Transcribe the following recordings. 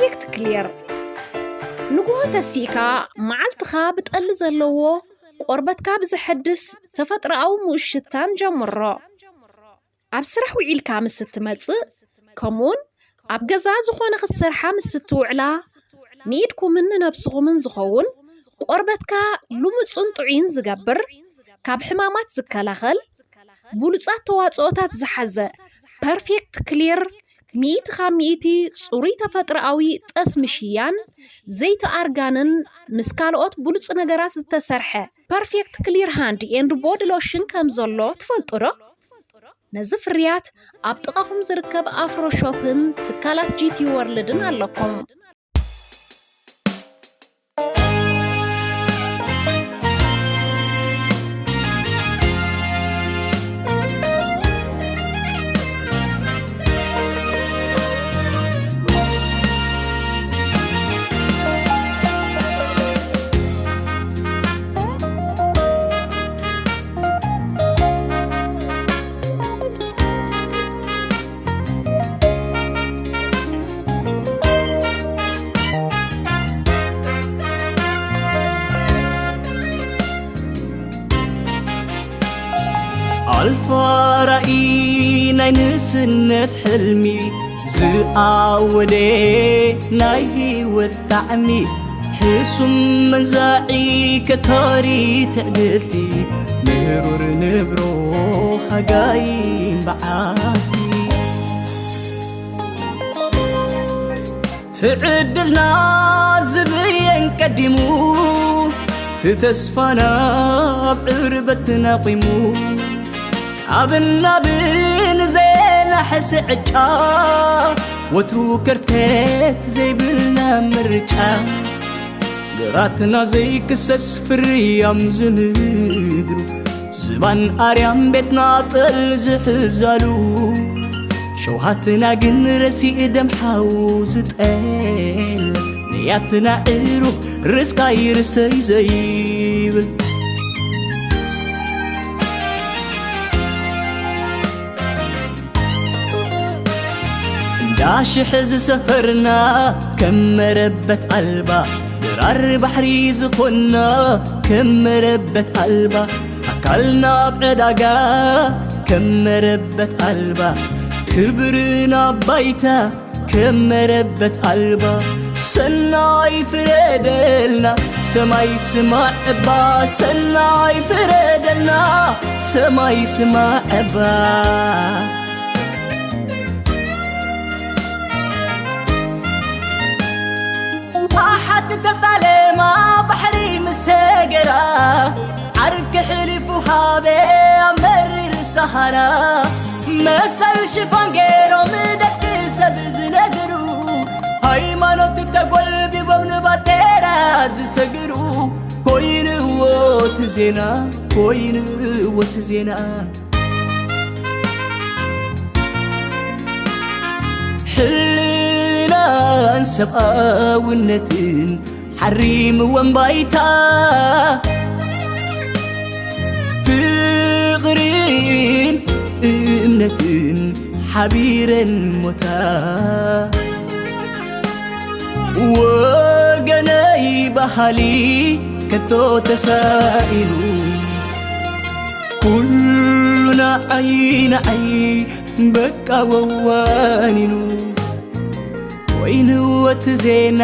ፐርፌክት ክሊር። ንግሆ ተሲእካ መዓልትኻ ብጠሊ ዘለዎ ቆርበትካ ብዘሐድስ ተፈጥሮኣዊ ምኡት ሽታን ጀምሮ። ኣብ ስራሕ ውዒልካ ምስ እትመጽእ፣ ከምኡውን ኣብ ገዛ ዝኾነ ክትሰርሓ ምስ እትውዕላ፣ ንኢድኩምን ንነብስኹምን ዝኸውን ቆርበትካ ልሙጽን ጥዑይን ዝገብር፣ ካብ ሕማማት ዝከላኸል፣ ብሉጻት ተዋጽኦታት ዝሓዘ ፐርፌክት ክሊር፣ ሚእቲ ካብ ሚእቲ ጽሩይ ተፈጥሮኣዊ ጠስሚ ሽያን ዘይቲ ኣርጋንን ምስ ካልኦት ብሉጽ ነገራት ዝተሰርሐ ፐርፌክት ክሊር ሃንድ ኤንድ ቦዲ ሎሽን ከም ዘሎ ትፈልጡ ዶ? ነዚ ፍርያት ኣብ ጥቓኹም ዝርከብ ኣፍሮ ሾፕን ትካላት ጂ ቲ ወርልድን ኣለኩም። ኣልፋ ራእይ ናይ ንእስነት ሕልሚ ዝኣወደ ናይ ህይወት ጣዕሚ ሕሱም መንዛዒ ከታሪ ትዕግልቲ ምሩር ንብሮ ሃጋይን በዓቲ ትዕድልና ዝብየን ቀዲሙ ትተስፋና ኣብ ዕርበትና ቂሙ ካብ ናብን ዜና ሕስዕጫ ወትሩ ከርተት ዘይብልና ምርጫ ግራትና ዘይክሰስ ፍርያም ዝምድሩ ዝባን ኣርያም ቤትና ጠል ዝሕዛሉ ሸውሃትና ግን ረሲእ ደም ሓው ዝጠል ንያትና ዕሩ ርስካይ ርስተይ ዘይብል እንዳ ሽሕ ዝሰፈርና ከም መረበት ኣልባ ድራር ባሕሪ ዝኾንና ከም መረበት ኣልባ ኣካልና ኣብ ዕዳጋ ከም መረበት ኣልባ ክብርና ባይታ ከም መረበት ኣልባ ሰናይ ፍረደልና ሰማይ ስማዕ እባ ሰናይ ፍረደልና ሰማይ ስማዕ እባ ኣሓት ተጣለማ ባሕሪ ምስ ሰገራ ዓርኪ ሕሊፉ ሃበ ኣብ መሪር ሰሃራ መሰል ሽፋን ገይሮም ደቂ ሰብ ዝነግሩ ሃይማኖት ተጎልቢቦም ንባቴራ ዝሰግሩ ኮይንዎ እቲ ዜና ኮይንዎ እቲ ዜና ሕልናን ሰብኣውነትን ሓሪምወን ባይታ ፍቕርን እምነትን ሓቢረን ሞታ ወገነይ ባህሊ ከቶ ተሳኢኑ ኩሉ ንዓይ ንዓይ በቃ ወዋኒኑ ኮይንዎ እቲ ዜና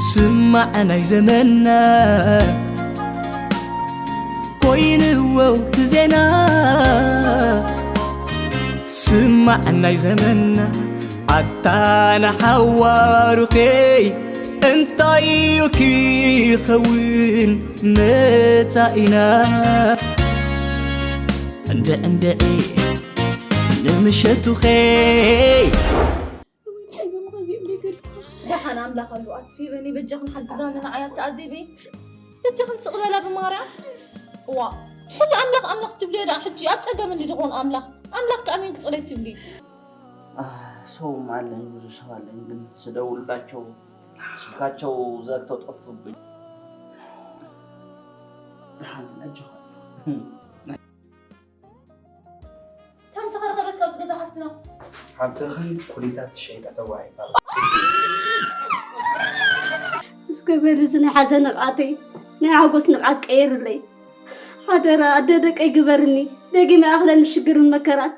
ስማዕ ናይ ዘመንና ኮይንዎ እቲ ዜና ስማዕ ናይ ዘመንና ኣታ ንሓዋሩኸይ እንታይ እዩ ክኸውን መጻኢና እንድዕንድዒ ንምሸቱኸይ ደሓን ኣምላኽ ኣሎ ኣትፊበኒ በጃኽን ሓግዛኒ ንዓይ ኣታ ኣዜበይ በጃኽን ስቕ በላ ብማርያም እዋ ኩሉ ኣምላኽ ኣምላኽ ትብልዮ ደኣ ሕጂ ኣብ ጸገም እንዲ ዝኾን ኣምላኽ ኣምላኽ ከኣ ኣሜን ክጽለይ ትብሊ ሰውም ኣለኝ ብዙ ሰው ኣለኝ ግን ስደውልላቸው ስልካቸው ዘግተው ጠፉብኝ ደሓን ነኝ ኣጆኻ እታ ምሳኻ ዝኸደት ካብቲ ገዛ ሓፍትና ሓብትኽን ኩሊታ ትሸይጣ ተዋሂባ። እስከ በል እዚ ናይ ሓዘን ንቕዓተይ ናይ ሓጎስ ንቕዓት ቀይርለይ። ሓደራ ኣደ ደቀይ ግበርኒ። ደጊመ ኣኽለኒ ሽግርን መከራን።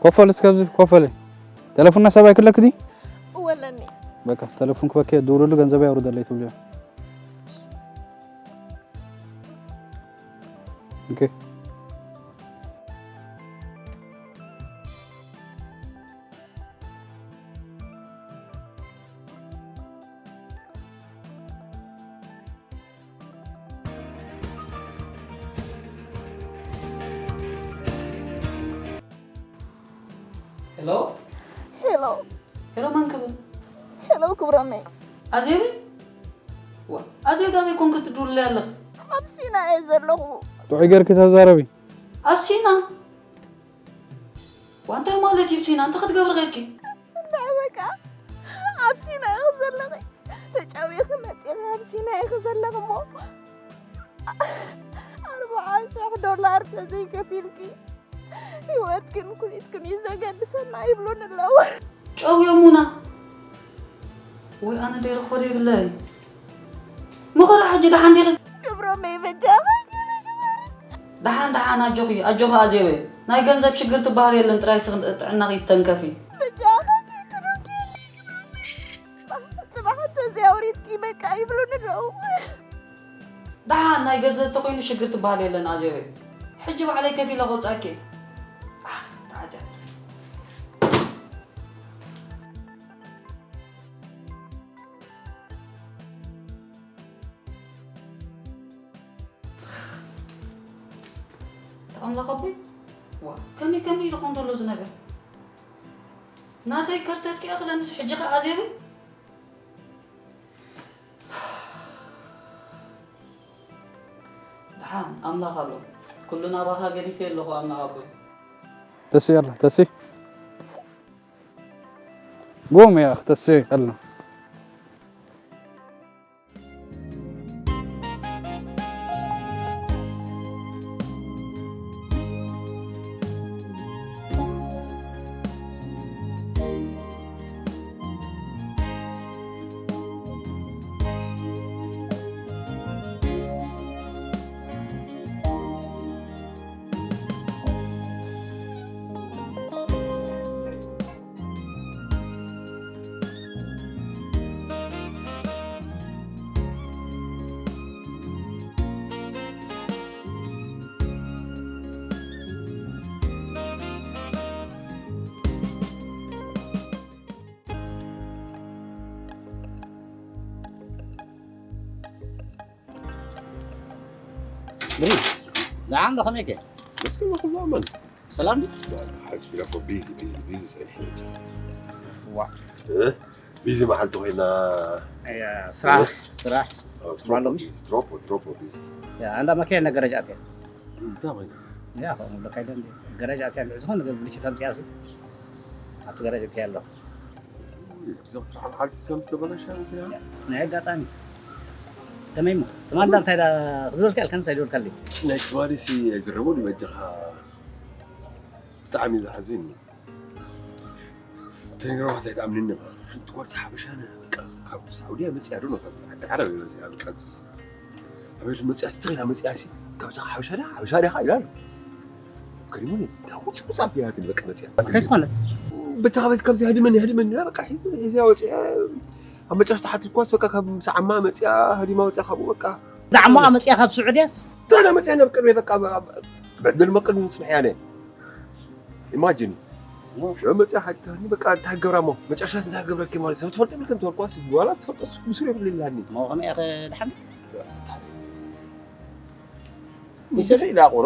ኮፈል እስከ ኣብዚ ኮፈል። ተለፉና ሰብኣይ ክለክቲ? ወለኒ። በቃ ተለፉን ክበከ ደውልሉ ገንዘብ ያውርደለይ ትብልዮ። ኦኬ። ሄሎ። ሄሎ። ሄሎ፣ ማን ክብል? ሄሎ፣ ክብሮመይ። ኣዜብ? ዋ፣ ኣዜብ፣ ዳበይ ኮንክ ትድውልለይ ኣለኽ? ኣብ ሲና እየ ዘለኹ። ጥዑይ ገርኪ ተዛረቢ። ኣብ ሲና? ዋ፣ እንታይ ማለት እዩ? ኣብ ሲና እንታይ ክትገብሪ ኸድኪ? እንታይ በቃ፣ ኣብ ሲና ኢኺ ዘለኺ። ተጨዊኺ መፂኺ ኣብ ሲና ኢኺ ዘለኺ እሞ፣ ኣርብዓ ሽሕ ዶላር ተዘይከፊልኪ፣ ህይወትክን ኩሊትክን እዩ ዘገድሰና ይብሉኒ ኣለዉ። ጨውዮሙና። ወይ ኣነ ደይረኽቦ ደይብለይ። መኸላ ሕጂ ደሓን ዲኺ? ክብሮመይ በጃኻ ገለ ግበር። ደሓን፣ ደሓን፣ ኣጆኺ፣ ኣጆኺ ኣዜበ። ናይ ገንዘብ ሽግር ትበሃል የለን፣ ጥራይ ስኽ-፣ ጥዕናኺ ይተንከፊ። በጃኻ ከይትረኪ። ጽባሕ እንተዘይ ኣውሪድኪ በቃ ይብሉኒ ኣለዉ። ደሓን ናይ ገንዘብ ተኾይኑ ሽግር ትበሃል የለን ኣዜበይ። ሕጂ ባዕለይ ከፊለ ከውፅኣኪ። ኣህ፣ ተዓፅያ። ኣምላኽ ኣቦይ፣ ዋ፣ ከመይ ከመይ ኢሉ ኾን ዘሎ እዚ ነገር? ናተይ ከርተት ከይኣኽለንስ ሕጂ ኸኣ ኣዜበይ? ደሓን ኣምላኽ ኣሎ። ኩሉ ናባኻ ገዲፈ ኣለኹ ኣምላኽ ኣቦይ። ተስይ ኣላ፣ ተስይ። ጉም እያ፣ ተስይ ኣላ። ብሪ፣ ደሓን ዶ፣ ከመይ ከ? መስገን ኩሉ ኣማን። ሰላም ድዩ? ሓቂ ረፎ ቢዚ፣ ቢዚ፣ ቢዚ ጸኒሐ ብቻ። ዋ። እ? ቢዚ መዓልቲ ኮይና። ኣያ፣ ስራሕ፣ እ? ስራሕ። ኣዎ፣ ትሮፖ ትባሎ ምሽ? ቢዚ፣ ትሮፖ፣ ትሮፖ ቢዚ። ያ፣ ኣንዳ መኪና ገረጃ ኣትያ። እንታይ ኮይና? ያ፣ ከምኡ ብለካ ኢለ እንዴ። ገረጃ ኣትያ፣ ዝኾነ ነገር ብልሽት ኣምፅኣሲ። ኣብቲ ገረጃ ኣትያ ኣለኹ። እዞም ስራሕ መዓልቲ ሰም ተበላሻ እንታይ? ናይ ኣጋጣሚ። ከመይ እሞ? ትማሊ እንታይ ዳ-፣ ክድወልካ ኢልካ እንታይ ደወልካለይ? ናይ ትማሊ ሲ ኣይዝረቦን እዩ በጃኻ። ብጣዕሚ ዘሕዝን እዩ። ትነግረዋ ዘይትኣምንኒ ኢኻ። ሓንቲ ጓል ሓበሻ ነ-፣ በቃ ካብ ሳዑዲያ መፅያ ዶ ነው? ካብ ዓዲ ዓረብ መፅያ በቃ። ኣቤት መፅያ ስትኺና መፅያ ሲ፣ ካብዛ ሓበሻ ዳ-፣ ሓበሻ ዲኻ ኢላ ኣሎ። ከሪሙኒ ውፅእ ውፅእ ኣቢላትኒ በቃ መፅያ። እንታይ ዝኾነት? ብቻ ከቤት ከምዚ ህድመኒ ህድመኒ ኢላ በቃ ሒዚ ሒዚያ ወፅያ። ኣብ መጨረሽታ ሓቲትኳስ በቃ ካብ ሰዓማ መፅያ፣ ህዲማ ወፅያ ካብኡ በቃ። ዳዕሞኣ መፅያ ካብ ስዑድያስ? ታዲያ መፅያ ናብ ቅድሚ በቃ በዕድል መቅድሚ ፅንሕያ ነ ኢማጂን። ሽዑ መፅያ ሓቲታኒ በቃ እንታይ ገብራ እሞ መጨረሻ እንታይ ገብረኪ ማለት ሰብ ትፈልጦ የብልክን ተበልኳስ ዋላ ትፈልጦ ምስሉ የብልላኒ። ሞ ከመይ ኢኸ ድሓን? ይስለ ኢላ ቆሎ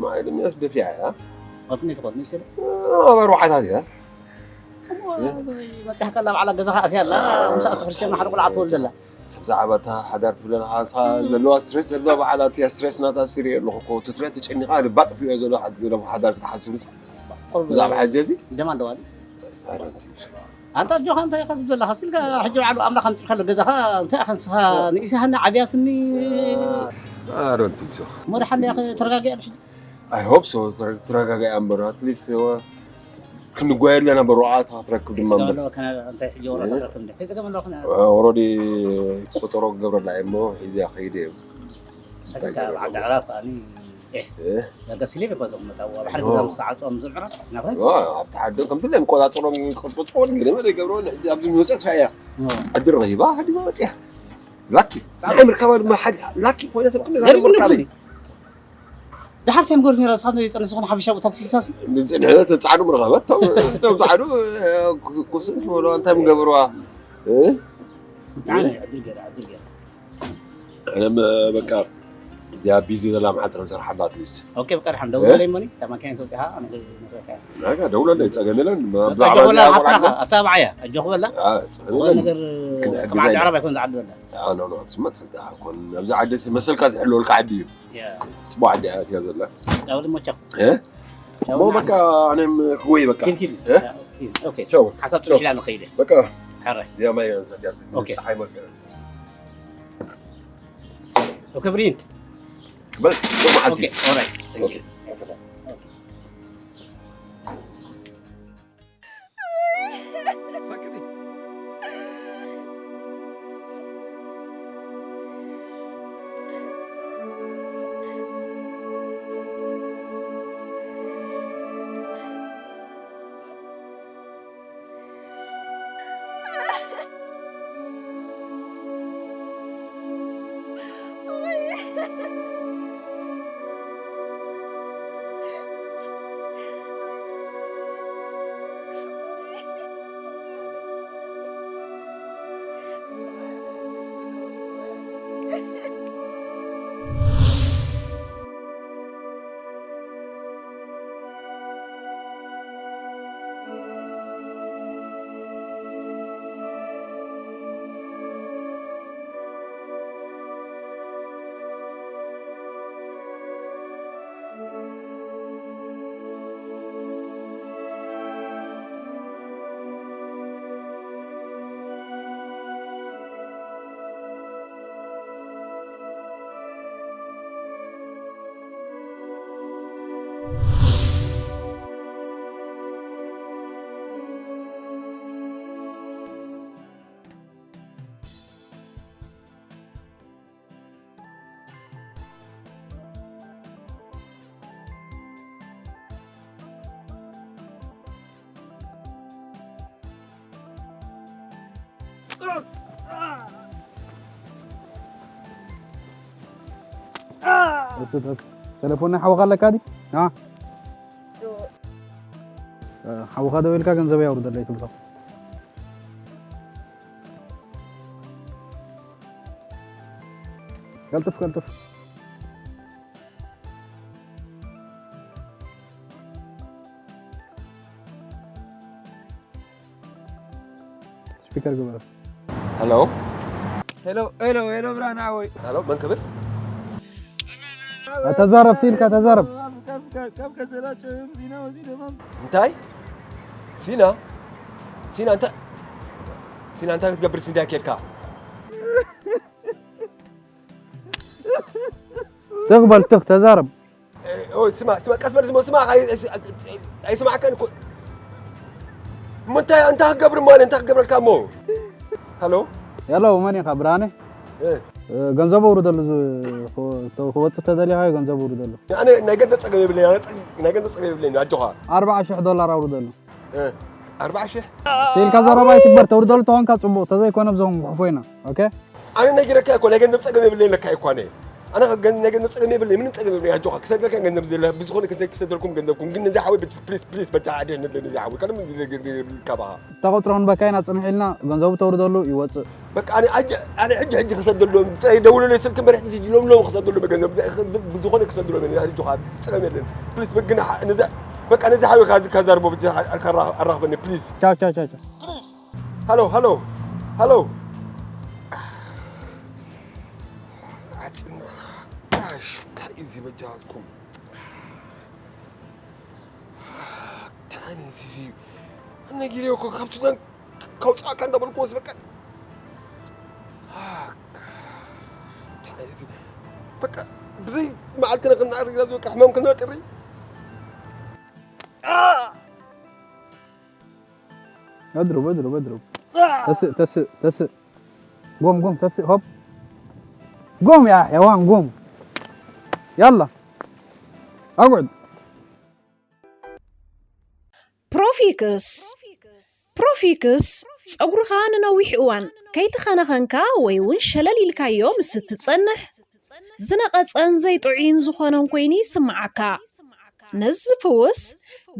ማይልም ያስደፊያ ያ። ወጥኒ ትኾን ይስለ? ኣባር ዋሓታት ያ። መፅያ ከላ ባዕላ ገዛኻ ኣትያ ኣላ። ምሳእ ትኽርሸና ሓደ ቆልዓ ትወልደላ። ብዛዕባ እታ ሓዳር ትብለና ሓንሳ ዘለዋ ስትሬስ ዘለዋ በዓላት እያ። ስትሬስ ናታ ስሪ ኣለኹ እኮ ትትሬ ተጨኒቓ ልባ ጥፊኡ ዘሎ ሓዳር ክትሓስብ ንሳ። ብዛዕባ ሕጂ እዚ ደማ ኣለዋ። ኣንታ ኣጆኻ እንታይ ኢኻ ትብል ዘለኻ? ስልካ ሕጂ ባዕሉ ኣምላኽ ኣምፂእካ ኣሎ ገዛኻ እንታይ ኢኻ ንስኻ ንኢሳሃኒ ዓብያትኒ። I don't think so. እሞ ደሓን ዲያ ተረጋጊኣ ብሕጂ? I hope so. ተረጋጋያ እምበር at least ክንጓየ ኣለና እምበር ወዓት ክትረክብ ድማ እምበር። እንታይ ሕጂ ወረታ ትረክብ እንደ ከይፀገም ኣለኹ። Already ቆፀሮ ክገብረላ እየ እሞ ሒዘ ከይደ እየ። ሰካ ዓዲ ዕራብ ከኣኒ ዳርጋ ሲሌ ነበር ዘቕመጣ ባሕሪ ገዛ ምስ ተዓፅኦም ዝምዕራ ናብረት ኣብቲ ዓዲ ከምቲ ላይ ቆፃፀሮም ቅፅቅፅቆ ገለ መለ ይገብሮ ኣብዚ መፀት ራእያ ዕድል ረሂባ ሃዲማ መፅያ ላኪ ናይ ምርካባ ድማ ሓደ ላኪ ኮይነ ሰብ ክንደ ዛሬ ምርካበይ ድሓር እንታይ ምገርት ነራ ንስኻት ዘይፀንስ ዝኾነ ሓፈሻዊ ታክሲ ሳሲ ንፅንሕነ ተፃዕዱ ምረኸበት እቶም ፃዕዱ ኩስን ዝበሉ እንታይ ምገብርዋ ብጣዕሚ ዕድል ገይራ ዕድል ገይራ እኔም በቃ እዚኣ ቢዚ ዘላ መዓልቲ ክንሰርሓላ ኣትሊስት ኦኬ በቃ ድሓን ደውለለይ እሞኒ እታ ማኪና ተወፂኻ ኣነ ክነግረካ እየ ናጋ ደውለለይ ፀገም የለን በቃ ደውላ ሓፍትኻ ኣታ በዓያ ኣጆኹ በላ ዝኾነ ነገር ከም ዓዲ ዓረብ ኣይኮን ዝዓዲ በላ ኖ ኖ ስማ ትፈልጣ ኮን ኣብዚ ዓዲ መሰልካ ዝሕልወልካ ዓዲ እዩ ፅቡቅ ዓዲ እያ እትያ ዘላ ዳውል ሞቻ እ እሞ በቃ ኣነም ክወይ በቃ ኪድ ኪድ እ ኦኬ ቻው ሓሳብ ቻው። ፅሒላ ንኸይደ በቃ ሕራይ እዚኣ ማይ ሰትያ ኦኬ። ፀሓይ መከረ ኦኬ ብሪን በል ኦኬ ኦራይት ኦኬ ተለፎን ናይ ሓወኻ ኣለካ ዲ ሓወኻ ደው ኢልካ ገንዘበይ ኣውርደለይ ትብሎ ቀልጥፍ ቀልጥፍ ስፒከር ግበሮ ሄሎ ሄሎ ሄሎ ሄሎ ብርሃን ሓወይ ሄሎ መን ክብል ተዛረብ ሲልካ ተዛረብ እንታይ ሲና ሲና እንታይ ሲና እንታይ ክትገብር ሲንታይ ኬድካ ትኽ በል ትኽ ተዛረብ ስማ ስማ ቀስ በል ስማ ስማ ኣይስማዕካን እኮ እንታይ እንታይ ክገብር ማለት እንታይ ክገብረልካ እሞ ሃሎ ሄሎ መን ኢኻ ብርሃነ ገንዘብ ኣውርደሉ። ክወፅእ ተደሊኻ ገንዘብ ኣውርደሉ። ኣነ ናይ ገንዘብ ፀገም የብለይ። ናይ ገንዘብ ፀገም የብለይ። ኣጆኻ። ኣርባዓ ሽሕ ዶላር ኣውርደሉ። ኣርባዓ ሽሕ ኢልካ ዘረባ ይትግበር። ተውርደሉ ተኾንካ ፅቡቕ፣ ተዘይኮነ ብዞም ክሕፎ ኢና። ኦኬ። ኣነ ነጊረካ እኮ ናይ ገንዘብ ጸገም የብለይ ለካ እኮ ኣነ ኣነ ከ- ገን- ናይ ገንዘብ ጸገም የብለይ ምንም ጸገም የብለይ ኣጆኻ ክሰደልካ ገንዘብ ዘለ ብዝኾነ ክሰ- ክሰደልኩም ገንዘብኩም ግን ነዚ ሓወይ ብስ- ፕሊስ ፕሊስ በጃ ኣድሕነለይ ነዚ ሓወይ ካልእ ምን ዝብል ካባኻ ተቆጥሮ ክንበካ ኢና ጽንሕ ኢልና ገንዘቡ ተውርደሉ ይወፅእ። በቃ ኣነ ኣጀ- ኣነ ሕጂ ሕጂ ክሰደሎም ጥራይ ደውለለይ ስልክ እምበር ሕጂ ሎምሎም ክሰደሎም ገንዘብ ብዝኾነ ክሰደሎም እየ ኣጆኻ ጸገም የለን ፕሊስ በግና ነዚ በቃ ነዚ ሓወይ ካዚ ካዛርቦ ብጃ ኣራኽበኒ ፕሊስ ቻው ቻው ቻው ቻው። ፕሊስ ሃሎ ሃሎ ሃሎ ዓፂና ጋሽ እንታይ እዩ ዝበጃትኩም ታኒ እዚ ነጊሬ እኮ ካብ ሱዳን ከውፅኣካ እንዳበልኩ ወስበቀን በቃ ብዘይ መዓልቲ ነክናርግና ዝበቃ ሕማም ክነጥሪ اضرب اضرب اضرب تسق تسق تسق قوم قوم تسق هوب قوم يا حيوان قوم يلا اقعد ፕሮፊክስ ፕሮፊክስ ጸጉርኻ ንነዊሕ እዋን ከይተኸናኸንካ ወይ እውን ሸለል ኢልካዮ ምስ እትጸንሕ ዝነቐጸን ዘይጥዑይን ዝኾነን ኮይኑ ይስምዓካ። ነዚ ዝፍውስ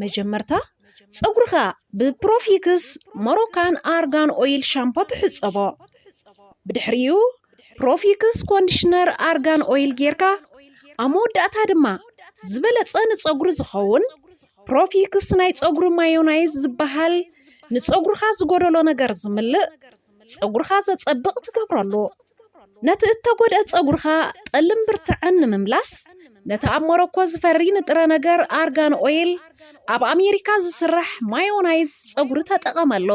መጀመርታ ጸጉርኻ ብፕሮፊክስ ሞሮካን ኣርጋን ኦይል ሻምፖ ትሕጸቦ። ብድሕሪኡ ፕሮፊክስ ኮንዲሽነር ኣርጋን ኦይል ጌርካ ኣብ መወዳእታ ድማ ዝበለጸ ንጸጉሪ ዝኸውን ፕሮፊክስ ናይ ጸጉሪ ማዮናይዝ ዝበሃል ንጸጉርኻ ዝጎደሎ ነገር ዝምልእ ጸጉርኻ ዘጸብቕ ትገብረሉ። ነቲ እተጎድአ ጸጉርኻ ጠልን ብርትዐን ንምምላስ ነቲ ኣብ ሞሮኮ ዝፈሪ ንጥረ ነገር ኣርጋን ኦይል ኣብ ኣሜሪካ ዝስራሕ ማዮናይዝ ጸጉሪ ተጠቐመሉ።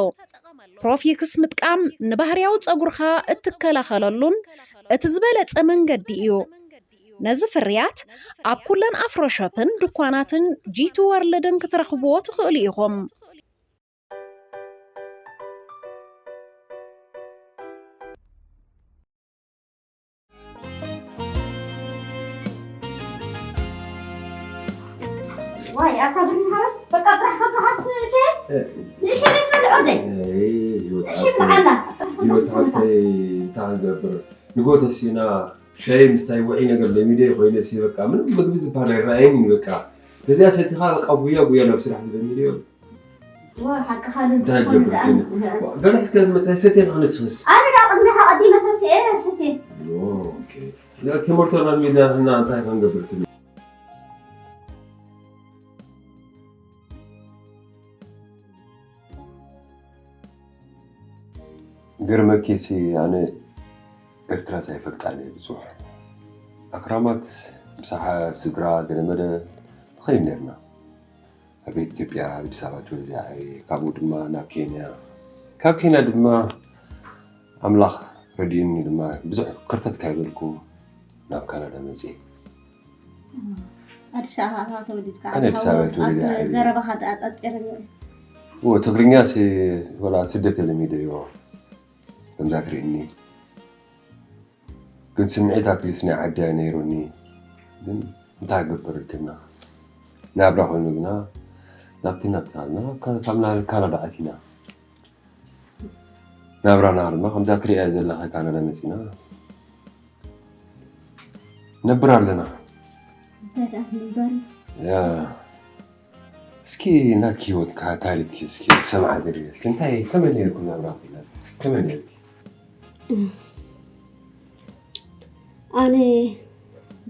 ፕሮፊክስ ምጥቃም ንባህርያዊ ጸጉርኻ እትከላኸለሉን እቲ ዝበለጸ መንገዲ እዩ። ነዚ ፍርያት ኣብ ኩለን ኣፍሮሾፕን ድኳናትን ጂቲ ወርልድን ክትረኽብዎ ትኽእሉ ኢኹም። ዋይ ኣታ ብርሃን በቃ ጥራሕ ከብርሃስ ጀ ንእሽተይ ጸልዖ ደይ እሺ ብልዓላ ህይወት ሃብተይ እንታይ ንገብር ንጎ ተሲና ሻይ ምስታይ ውዒ ነገር ለሚደ ኮይነ ሲ በቃ ምንም ምግቢ ዝበሃል ኣይረኣየን በቃ ነዚኣ ሰቲኻ በቃ ጉያ ጉያ ናብ ስራሕ ዝለሚደዮ ሓቅኻ እንታይ ገብርክን ገለ እስከ መፅእ ሰትየ ንኽንስኽስ ኣነ ዳ ቅድሚኻ ቀዲመ ተስኤ ሰትየ ኪሞርቶና ሚድና ህና እንታይ ክንገብርክን ገርመኪ ሲ ኣነ ኤርትራ ሳይፈልጣን እየ ብዙሕ ኣክራማት ምሳሓ ስድራ ገለመለ ንኸይድ ነርና ኣብ ቤት ኢትዮጵያ ኣዲስ ኣበባ ተወሊደ ዓብየ ካብኡ ድማ ናብ ኬንያ ካብ ኬንያ ድማ ኣምላኽ ረድኡኒ ድማ ብዙሕ ከርተት ካይበልኩ ናብ ካናዳ መፅየ ኣዲስ ኣበባ ተወሊድካ ኣነ ኣዲስ ኣበባ ተወሊደ ዓብየ ዘረባኻ ኣጠርጥርኒ እዎ ትግርኛ ሲ ወላ ስደት ለሚደዮ ከምዛ ትርእኒ ግን ስምዒት ኣትሊስ ናይ ዓዲ ኣይነይሩኒ ግን እንታይ ገብር እድልና ናብራ ኮይኑ ግና ናብቲ ናብቲ ካልና ካብ ካናዳ ኣቲና ናብራና ድማ ከምዛ ትሪኣ ዘለኻ ካናዳ መፂና ነብር ኣለና እንታይ ደኣ ምንባር እዩ እስኪ ናትኪ ህይወትካ ታሪክኪ እስኪ ሰምዓ ደልየ እስኪ እንታይ ከመይ ነይርኩም ናብራኩም ናትኪ እስኪ ከመይ ነይርኪ ኣነ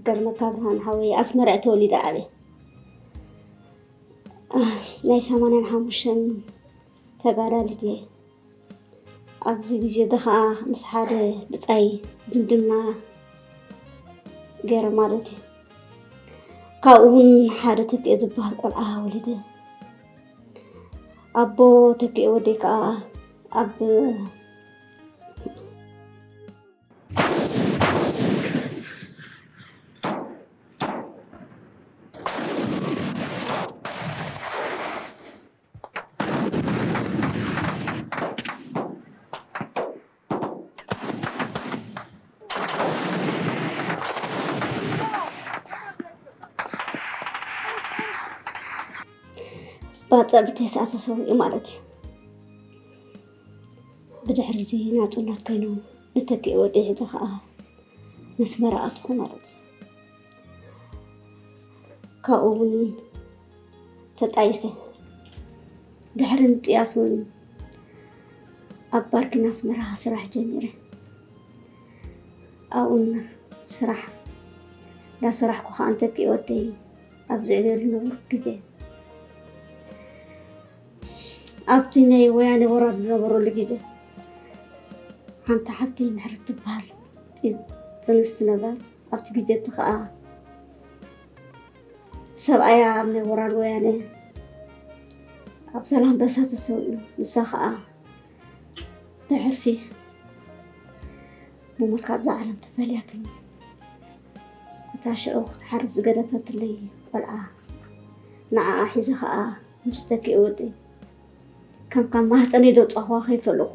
ገርመካ ብርሃን ሓወይ ኣስመራ እየ ተወሊደ ዓብየ ናይ ሰማንያን ሓሙሽተን ተጋዳሊት እየ ኣብዚ ግዜ እዚ ከዓ ምስ ሓደ ብፃይ ዝምድና ገይረ ማለት እዩ ካብኡ እውን ሓደ ተክኤ ዝበሃል ቆልዓ ወሊደ ኣቦ ተክኤ ወደይ ከዓ ኣብ ባጽዕ ብተስኣ ተሰዊኡ ማለት እዩ። ብድሕሪ እዚ ናጽነት ኮይኑ ንተኪኡ ወደይ ሒዘ ኸኣ ነስመራ ኣተኹ ማለት እዩ። ካብኡ እውን ተጣይሰ። ድሕሪ ምጥያስ እውን ኣብ ባርኪን ኣስመራ ስራሕ ጀሚረ። ኣብኡን ስራሕ እንዳሰራሕኩ ኸዓ ንተኪኡ ወደይ ኣብ ዝዕብየሉ ዝነበርኩ ግዜ ኣብቲ ናይ ወያነ ወራር ዝነበረሉ ግዜ ሓንቲ ሓብተይ ምሕረት ትበሃል ጥ- ጥንሲ ነበረት። ኣብቲ ግዜ እቲ ኸዓ ሰብኣያ ኣብ ናይ ወራር ወያነ ኣብ ዛላምበሳ ተሰዊኡ፣ ንሳ ኸዓ ብሕርሲ ብሞት ካብዛ ዓለም ተፈልያትኒ። እታ ሽዑ ክትሓርስ ዝገደፈትለይ ቆልዓ ንዓኣ ሒዘ ኸዓ ምስ ተኪኡ ወደይ ከም ካብ ማህፀነይ ዘውፃእኹዋ ከይፈለኹ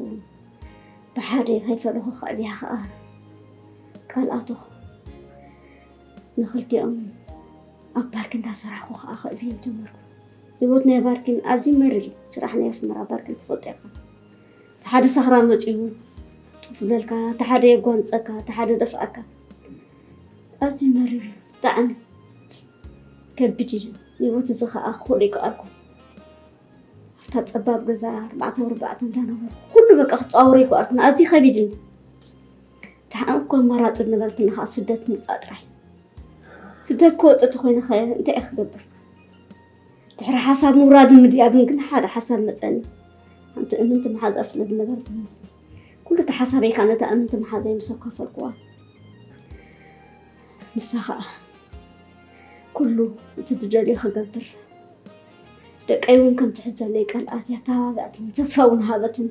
ብሓደ ከይፈለኹ ከዕብያ ኸዓ ቃል ኣተኹ። ንኽልቲኦም ኣብ ባርኪ እንዳሰራሕኩ ኸዓ ከዕብዮም ጀመርኩ። ህይወት ናይ ባርኪን ኣዝዩ መሪር እዩ። ስራሕ ናይ ኣስመራ ባርኪን ትፈልጦ ኢኻ። እቲ ሓደ ሳኽራ መፂኡ ጥፍ ይብለልካ፣ እቲ ሓደ የጓንፀካ፣ እቲ ሓደ ደፍኣካ። ኣዝዩ መሪር እዩ ብጣዕሚ። ከቢድ እዩ። ህይወት እዚ ኸዓ ክኽእሎ ኣይከኣልኩን። ኣብታ ጸባብ ገዛ ኣርባዕተ ብኣርባዕተ እንዳነበርኩ ኩሉ በቃ ክጻወሮ ኣይከኣልኩን። ኣዝዩ ከቢድ እዩ። እቲ ሓደ እኮ ኣማራጺ ዝነበረትኒ ኸዓ ስደት ምውጻእ ጥራይ። ስደት ክወጽእ ተኾይነ ኸ እንታይ እየ ክገብር? ድሕሪ ሓሳብ ምውራድን ምድያብን ግን ሓደ ሓሳብ መጸኒ። ሓንቲ እምንቲ መሓዛ ስለ ዝነበረትኒ ኩሉ እቲ ሓሳበይ ከዓ ነታ እምንቲ መሓዛይ ምስ ኣካፈልኩዋ ንሳ ኸዓ ኩሉ እቲ ትደልዮ ክገብር፣ ደቀይ እውን ከም ትሕዘለይ ቃል ኣትያ ኣተባብዐትኒ፣ ተስፋ እውን ሃበትኒ።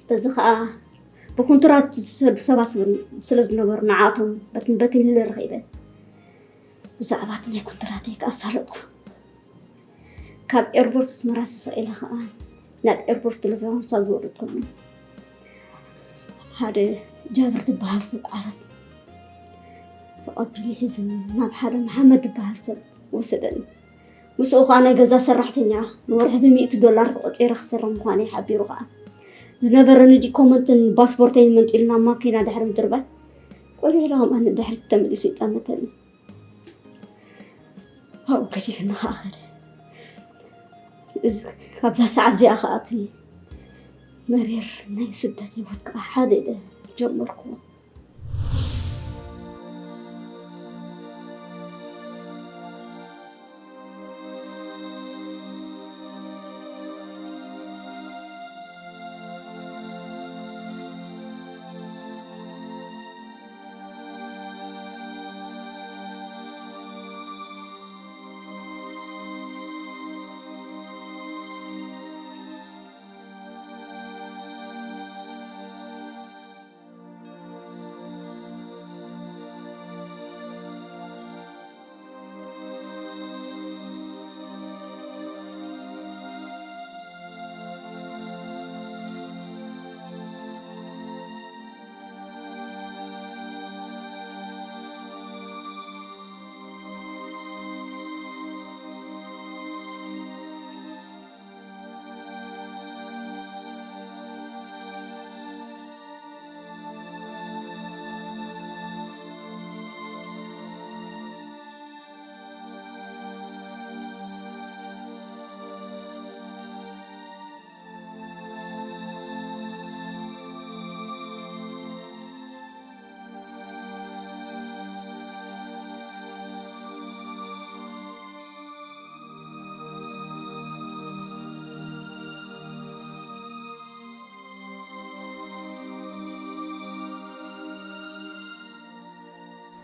በዚ ኸዓ ብኩንትራት ዝሰዱ ሰባት ስለ ዝነበሩ ንዓቶም በትን በትን ኢለ ረኺበ። ብዛዕባ እቲ ናይ ኩንትራተይ ከዓ ኣሳለጥኩ። ካብ ኤርፖርት ኣስመራ ተሰቒለ ኸዓ ናብ ኤርፖርት ሉፍታንሳ ዝወረድኩሉ ሓደ ጃብር ዝበሃል ሰብ ዓረብ ተቐቢሉ ሒዝኒ ናብ ሓደ መሓመድ ዝበሃል ሰብ ወሰደኒ። ምስኡ ኸዓ ናይ ገዛ ሰራሕተኛ ንወርሒ ብሚእቲ ዶላር ተቖጺረ ክሰርሕ ምዃነይ ሓቢሩ ኸዓ ዝነበረኒ ዲኮመንትን ፓስፖርተይን መንጢሉ ናብ ማኪና ድሕሪ ምድርባይ ቆሊዕሉ ኣማኒ ድሕሪት ተመሊሱ ይጠመተኒ። ኣብኡ ገዲፍኒ ኸዓ ኸደ። እዚ ካብዛ ሰዓት እዚኣ ኸዓ እቲ መሪር ናይ ስደት ህይወት ከዓ ሓደ ኢለ ጀመርኩ።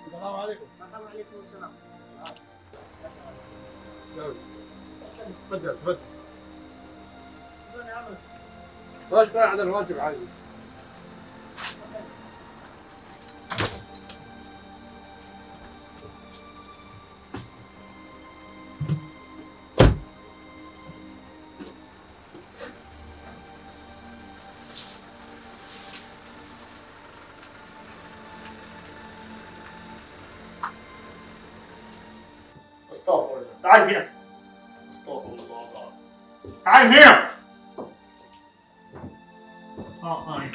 السلام عليكم. السلام عليكم. السلام. تفضل، تفضل. شلون يا عمرو؟ بس قاعد على الواجب عادي. استغفر الله. تعال هنا. تعال هنا. آه، آه، آه، آه.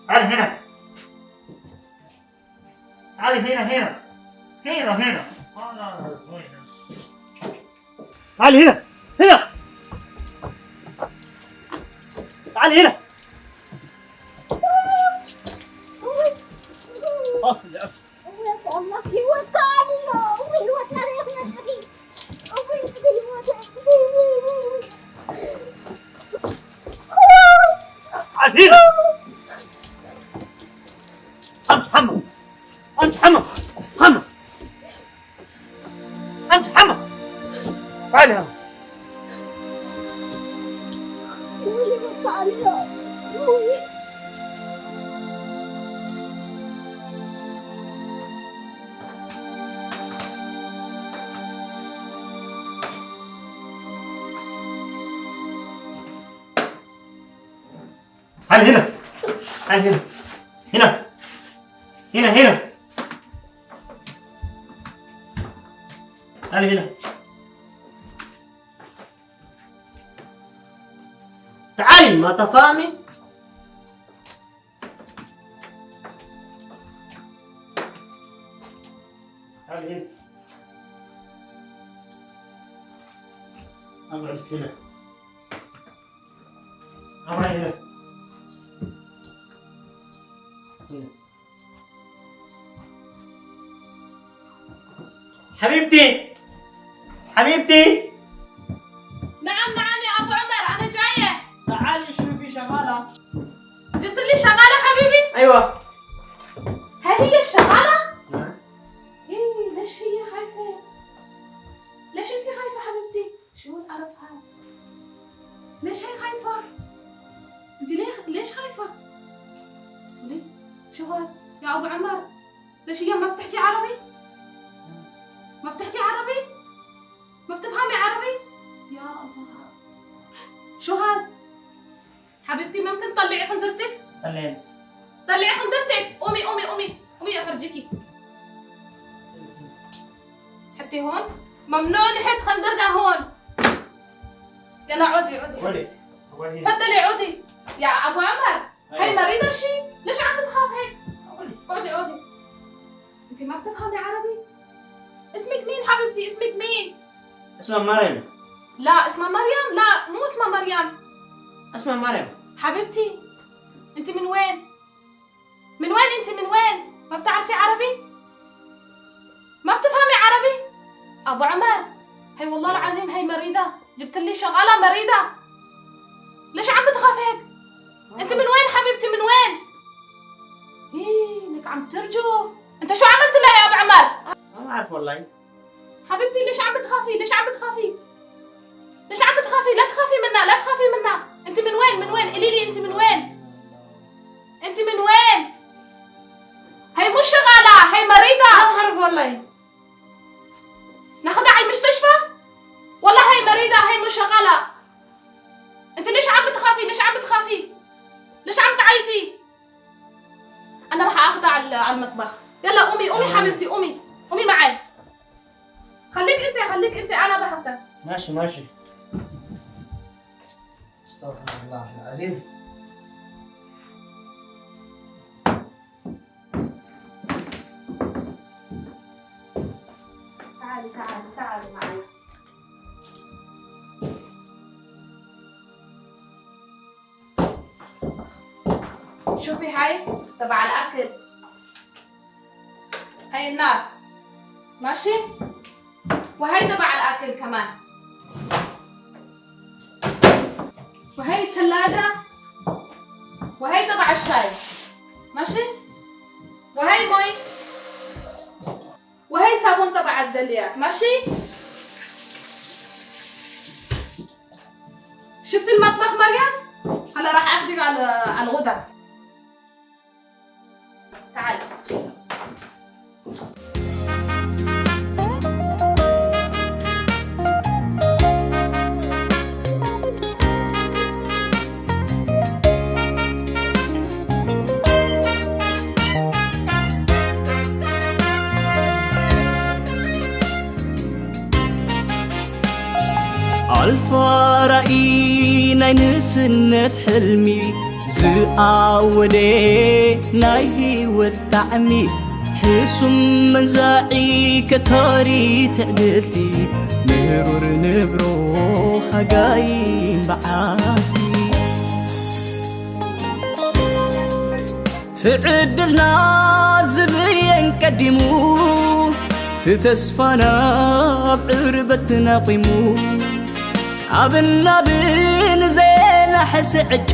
تعال هنا. تعال هنا، هنا. هنا، هنا. آه، لا، لا، لا، وين؟ تعال هنا. هنا. تعال هنا. أصل يا أخي. عزيز. أنت حمى. أنت حمى. حمى. أنت حمى. تعال هنا. تعال هنا. تعال هنا. هنا. هنا، هنا. تعال هنا. تعالي، ما تفهمي؟ تعالي هنا. اقعد هنا. اقعد هنا. هنا. حبيبتي، حبيبتي. نعم، نعم يا أبو عمر، أنا جاية. تعالي شوفي شغالة. جبت لي شغالة حبيبي؟ أيوة. هاي هي الشغالة؟ نعم. إيه، ليش هي خايفة؟ ليش أنت خايفة حبيبتي؟ شو القرف هاي؟ ليش هي خايفة؟ أنت ليه، ليش خايفة؟ ليه؟ شو هاد؟ يا أبو عمر، ليش هي ما بتحكي عربي؟ ما بتحكي عربي؟ ما بتفهمي عربي؟ يا الله. شو هاد؟ حبيبتي، ممكن تطلعي خندرتك؟ طلعين. طلعي خندرتك. قومي، قومي، قومي. قومي أفرجيكي. حطي هون. ممنوع نحط خندرنا هون. يلا عودي، عودي. عودي. عودي. تفضلي عودي. يا أبو عمر، هاي أيوة. مريضة شي؟ ليش عم بتخاف هيك؟ عودي. عودي، عودي. أنت ما بتفهمي عربي؟ اسمك مين حبيبتي؟ اسمك مين؟ اسمها مريم. لا، اسمها مريم؟ لا، مو اسمها مريم. اسمها مريم. حبيبتي، أنت من وين؟ من وين أنت؟ من وين؟ ما بتعرفي عربي؟ ما بتفهمي عربي؟ أبو عمر، هي والله العظيم هي مريضة. جبت لي شغالة مريضة. ليش عم بتخاف هيك؟ أنت من وين حبيبتي؟ من وين؟ إيه، لك عم ترجف. أنت شو عملت لها يا أبو عمر؟ ما بعرف والله. حبيبتي، ليش عم بتخافي؟ ليش عم بتخافي؟ ليش عم بتخافي؟ لا تخافي منها، لا تخافي منها. أنت من وين؟ من وين؟ قولي لي، أنت من وين؟ أنت من وين؟ هي مو شغالة، هي مريضة. ما بعرف والله. ناخدها على المستشفى؟ والله هي مريضة، هي مو شغالة. أنت ليش عم بتخافي؟ ليش عم بتخافي؟ ليش عم تعيطي؟ أنا راح أخدها على، على المطبخ. يلا قومي، قومي حبيبتي، قومي. قومي معي. خليك أنت، خليك أنت، أنا بحثك. ماشي، ماشي. استغفر الله العظيم. تعالي، تعالي، تعالي معي. شوفي هاي تبع الأكل. هاي النار. ماشي؟ وهي تبع الأكل كمان. وهي الثلاجة. وهي تبع الشاي. ماشي؟ وهي مي. وهي صابون تبع الجليات. ماشي؟ شفت المطبخ مريم؟ هلا راح اخذك على، على الغداء. تعالي. ኣልፋ ራእይ ናይ ንእስነት ሕልሚ ዝኣወደ ናይ ህይወት ጣዕሚ ሕሱም መንዛዒ ከታሪ ትዕድልቲ ምሩር ንብሮ ሃጋይ በዓቲ ትዕድልና ዝብየን ቀዲሙ ትተስፋና ኣብ ዕርበትና ቂሙ ኣብን ናብን ዘየናሕስ ዕጫ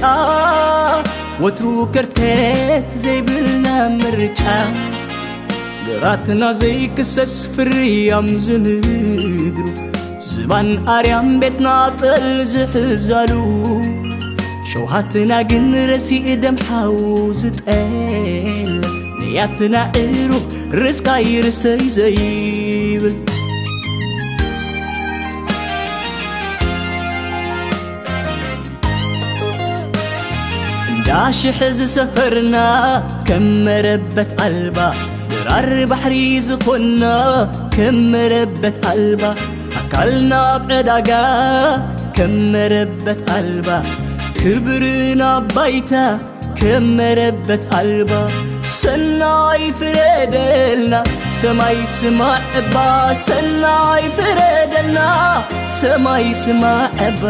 ወትሩ ከርተት ዘይብልና ምርጫ ግራትና ዘይክሰስ ፍርያም ዝምድሩ ዝባን ኣርያም ቤትና ጠል ዝሕዛሉ ሸውሃትና ግን ረሲእ ደም ሓው ዝጠል ንያትና ዕሩብ ርስቃይ ርስተይ ዘይብል እንዳ ሽሕ ዝሰፈርና ከም መረበት ኣልባ ድራር ባሕሪ ዝኾንና ከም መረበት ኣልባ ኣካልና ኣብ ዕዳጋ ከም መረበት ኣልባ ክብርና ባይታ ከም መረበት ኣልባ ሰናይ ፍረደልና ሰማይ ስማዕ እባ ሰናይ ፍረደልና ሰማይ ስማዕ እባ